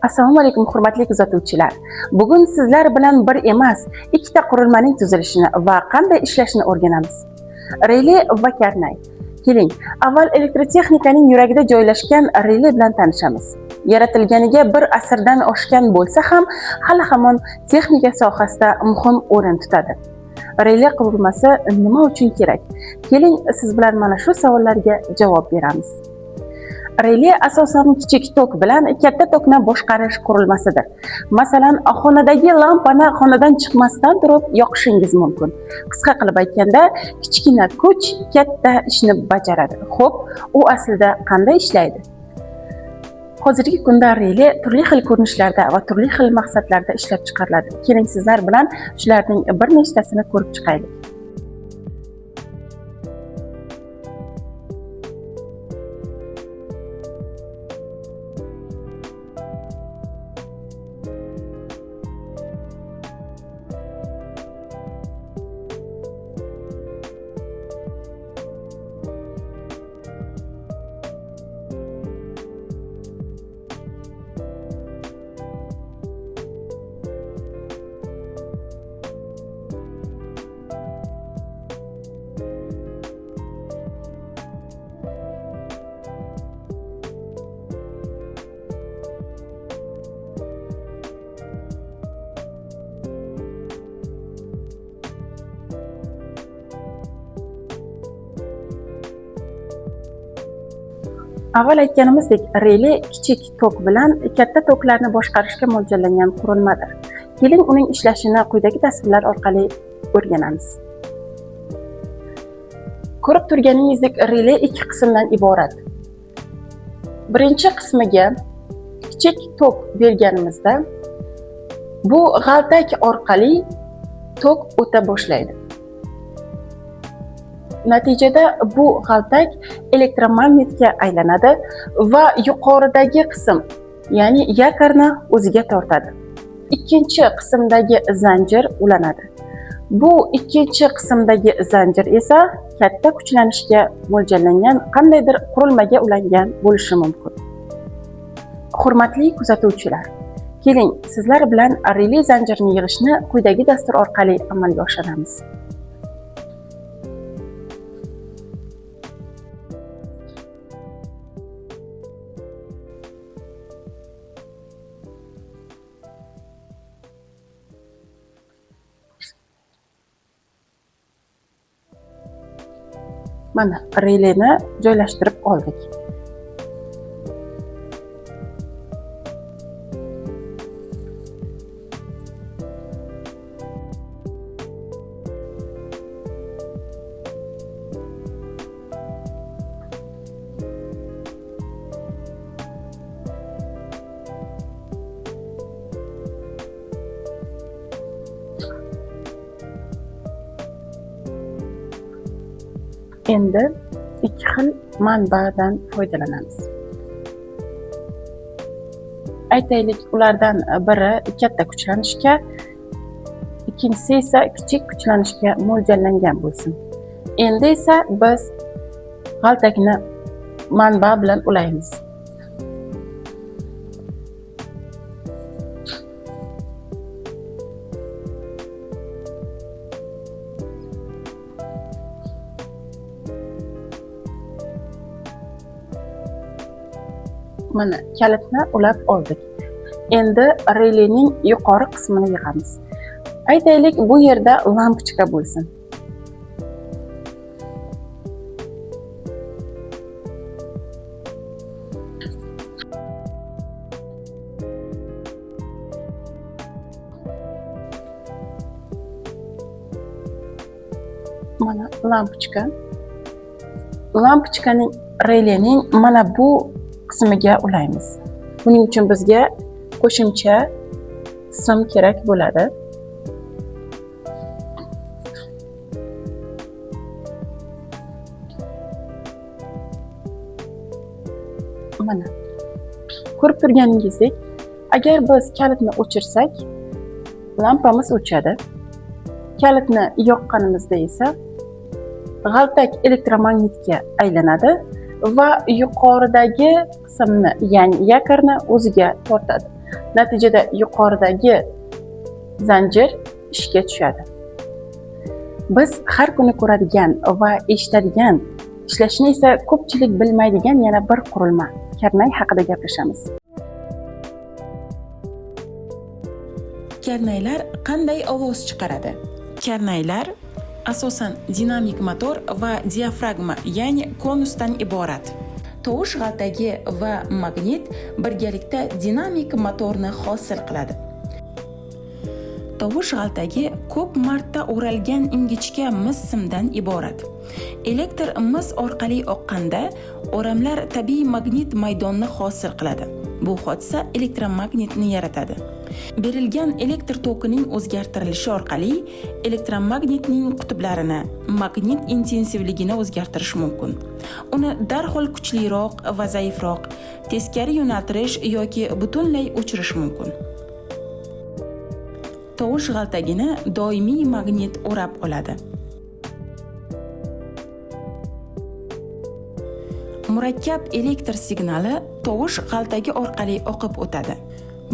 Assalomu alaykum, hurmatli kuzatuvchilar. Bugun sizlar bilan bir emas, ikkita qurilmaning tuzilishini va qanday ishlashini o'rganamiz. Rele va karnay. Keling, avval elektrotexnikaning yuragida joylashgan rele bilan tanishamiz. Yaratilganiga bir asrdan oshgan bo'lsa ham, hali hamon texnika sohasida muhim o'rin tutadi. Rele qurilmasi nima uchun kerak? Keling, siz bilan mana shu savollarga javob beramiz. Rele asosan kichik tok bilan katta tokni boshqarish qurilmasidir. Masalan, xonadagi lampani xonadan chiqmasdan turib yoqishingiz mumkin. Qisqa qilib aytganda, kichkina kuch katta ishni bajaradi. Xo'p, u aslida qanday ishlaydi? Hozirgi kunda rele turli xil ko'rinishlarda va turli xil maqsadlarda ishlab chiqariladi. Keling, sizlar bilan shularning bir nechtasini ko'rib chiqaylik. Avval aytganimizdek, rele kichik tok bilan katta toklarni boshqarishga mo'ljallangan qurilmadir. Keling, uning ishlashini quyidagi tasvirlar orqali o'rganamiz. Ko'rib turganingizdek, rele ikki qismdan iborat. Birinchi qismiga kichik tok berganimizda bu g'altak orqali tok o'ta boshlaydi. Natijada bu g'altak elektromagnitga aylanadi va yuqoridagi qism, ya'ni yakorni o'ziga tortadi. Ikkinchi qismdagi zanjir ulanadi. Bu ikkinchi qismdagi zanjir esa katta kuchlanishga mo'ljallangan qandaydir qurilmaga ulangan bo'lishi mumkin. Hurmatli kuzatuvchilar, keling, sizlar bilan rele zanjirini yig'ishni quyidagi dastur orqali amalga oshiramiz. Mana releni joylashtirib oldik. Endi ikki xil manbadan foydalanamiz. Aytaylik, ulardan biri katta kuchlanishga, ikkinchisi esa kichik kuchlanishga mo'ljallangan bo'lsin. Endi esa biz g'altakni manba bilan ulaymiz. Mana kalitni ulab oldik. Endi relening yuqori qismini yig'amiz. Aytaylik, bu yerda lampochka bo'lsin. Mana lampochka. Lampochkaning relening mana bu qismiga ulaymiz. Buning uchun bizga qo'shimcha sim kerak bo'ladi. Mana ko'rib turganingizdek, agar biz kalitni o'chirsak, lampamiz o'chadi. Kalitni yoqqanimizda esa g'altak elektromagnitga aylanadi va yuqoridagi qismni, ya'ni yakorni o'ziga tortadi. Natijada yuqoridagi zanjir ishga tushadi. Biz har kuni ko'radigan va eshitadigan, ishlashini esa ko'pchilik bilmaydigan yana bir qurilma karnay haqida gaplashamiz. Karnaylar qanday ovoz chiqaradi? Karnaylar asosan dinamik motor va diafragma, ya'ni konusdan iborat. Tovush g'altagi va magnit birgalikda dinamik motorni hosil qiladi. Tovush g'altagi ko'p marta o'ralgan ingichka mis simdan iborat. Elektr mis orqali oqqanda o'ramlar tabiiy magnit maydonni hosil qiladi. Bu hodisa elektromagnitni yaratadi. Berilgan elektr tokining o'zgartirilishi orqali elektromagnitning qutblarini, magnit intensivligini o'zgartirish mumkin. Uni darhol kuchliroq va zaifroq, teskari yo'naltirish yoki butunlay o'chirish mumkin. Tovush g'altagini doimiy magnit o'rab oladi. Murakkab elektr signali tovush g'altagi orqali oqib o'tadi.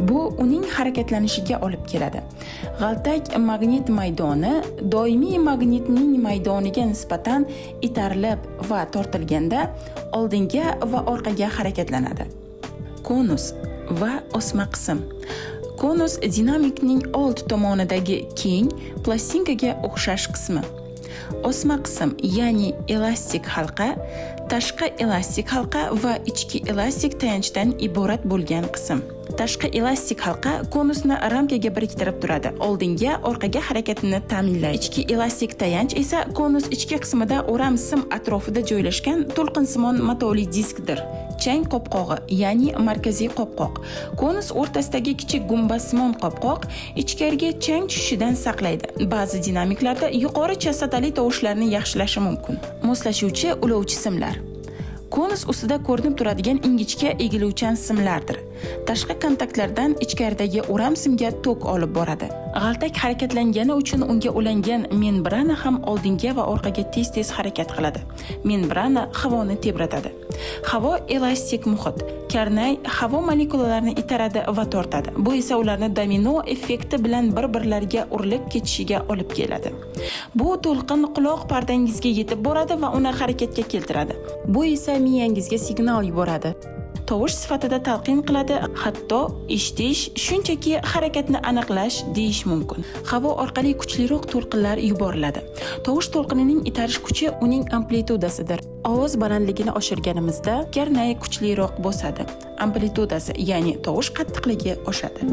Bu uning harakatlanishiga olib keladi. G'altak magnit maydoni doimiy magnitning maydoniga nisbatan itarilib va tortilganda oldinga va orqaga harakatlanadi. Konus va osma qism. Konus dinamikning old tomonidagi keng plastinkaga o'xshash qismi. Osma qism, ya'ni elastik halqa, tashqi elastik halqa va ichki elastik tayanchdan iborat bo'lgan qism. Tashqi elastik halqa konusni ramkaga biriktirib turadi, oldinga, orqaga harakatini ta'minlaydi. Ichki elastik tayanch esa konus ichki qismida o'ram sim atrofida joylashgan to'lqinsimon matoli diskdir. Chang qopqog'i, ya'ni markaziy qopqoq. Konus o'rtasidagi kichik gumbazsimon qopqoq ichkariga chang tushishidan saqlaydi. Ba'zi dinamiklarda yuqori chastotali tovushlarni yaxshilashi mumkin. Moslashuvchi ulovchi simlar. Konus ustida ko'rinib turadigan ingichka egiluvchan simlardir. Tashqi kontaktlardan ichkaridagi o'ram simga tok olib boradi. G'altak harakatlangani uchun unga ulangan membrana ham oldinga va orqaga tez-tez harakat qiladi. Membrana havoni tebratadi. Havo elastik muhit. Karnay havo molekulalarini itaradi va tortadi. Bu esa ularni domino effekti bilan bir-birlariga urilib ketishiga olib keladi. Bu to'lqin quloq pardangizga yetib boradi va uni harakatga keltiradi. Bu esa miyangizga signal yuboradi. Tovush sifatida talqin qiladi, hatto eshitish, shunchaki harakatni aniqlash deyish mumkin. Havo orqali kuchliroq to'lqinlar yuboriladi. Tovush to'lqinining itarish kuchi uning amplitudasidir. Ovoz balandligini oshirganimizda karnay kuchliroq bosadi. Amplitudasi, ya'ni tovush qattiqligi oshadi.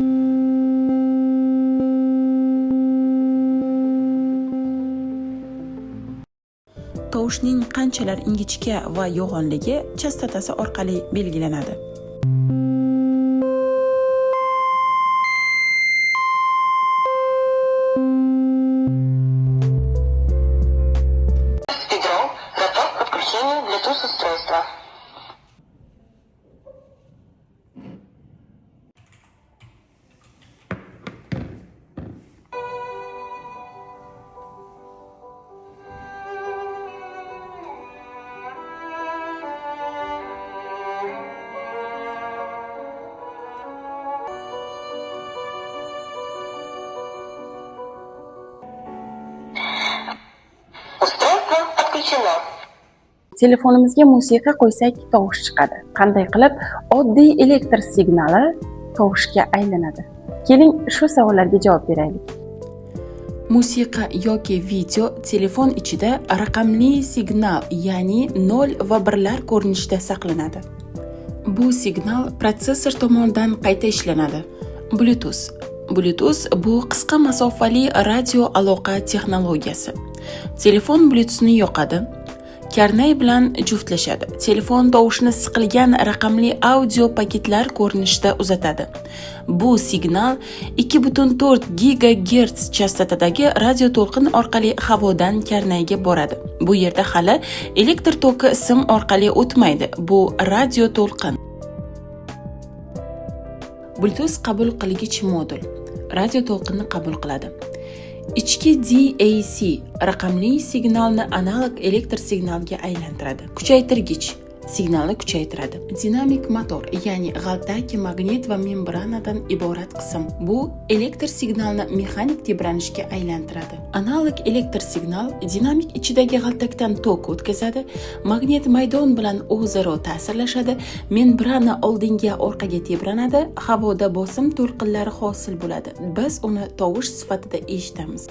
Tovushning qanchalar ingichka va yo'g'onligi chastotasi orqali belgilanadi. Игрок готов к подключению Bluetooth устройства. Устройство отключено. Telefonimizga musiqa qo'ysak, tovush chiqadi. Qanday qilib oddiy elektr signali tovushga aylanadi? Keling, shu savollarga javob beraylik. Musiqa yoki video telefon ichida raqamli signal, ya'ni 0 va 1lar ko'rinishida saqlanadi. Bu signal protsessor tomonidan qayta ishlanadi. Bluetooth. Bluetooth bu qisqa masofali radio aloqa texnologiyasi. Telefon Bluetoothni yoqadi, karnay bilan juftlashadi. Telefon tovushni siqilgan raqamli audio paketlar ko'rinishida uzatadi. Bu signal 2,4 gigagerts chastotadagi radio to'lqin orqali havodan karnayga boradi. Bu yerda hali elektr toki sim orqali o'tmaydi. Bu radio to'lqin. Bluetooth qabul qilgich modul radio to'lqinni qabul qiladi. Ichki DAC raqamli signalni analog elektr signalga aylantiradi. Kuchaytirgich Signalni kuchaytiradi. Dinamik motor, ya'ni g'altak, magnit va membranadan iborat qism. Bu elektr signalni mexanik tebranishga aylantiradi. Analog elektr signal dinamik ichidagi g'altakdan tok o'tkazadi, magnit maydon bilan o'zaro ta'sirlashadi, membrana oldinga, orqaga tebranadi, havoda bosim to'lqinlari hosil bo'ladi. Biz uni tovush sifatida eshitamiz.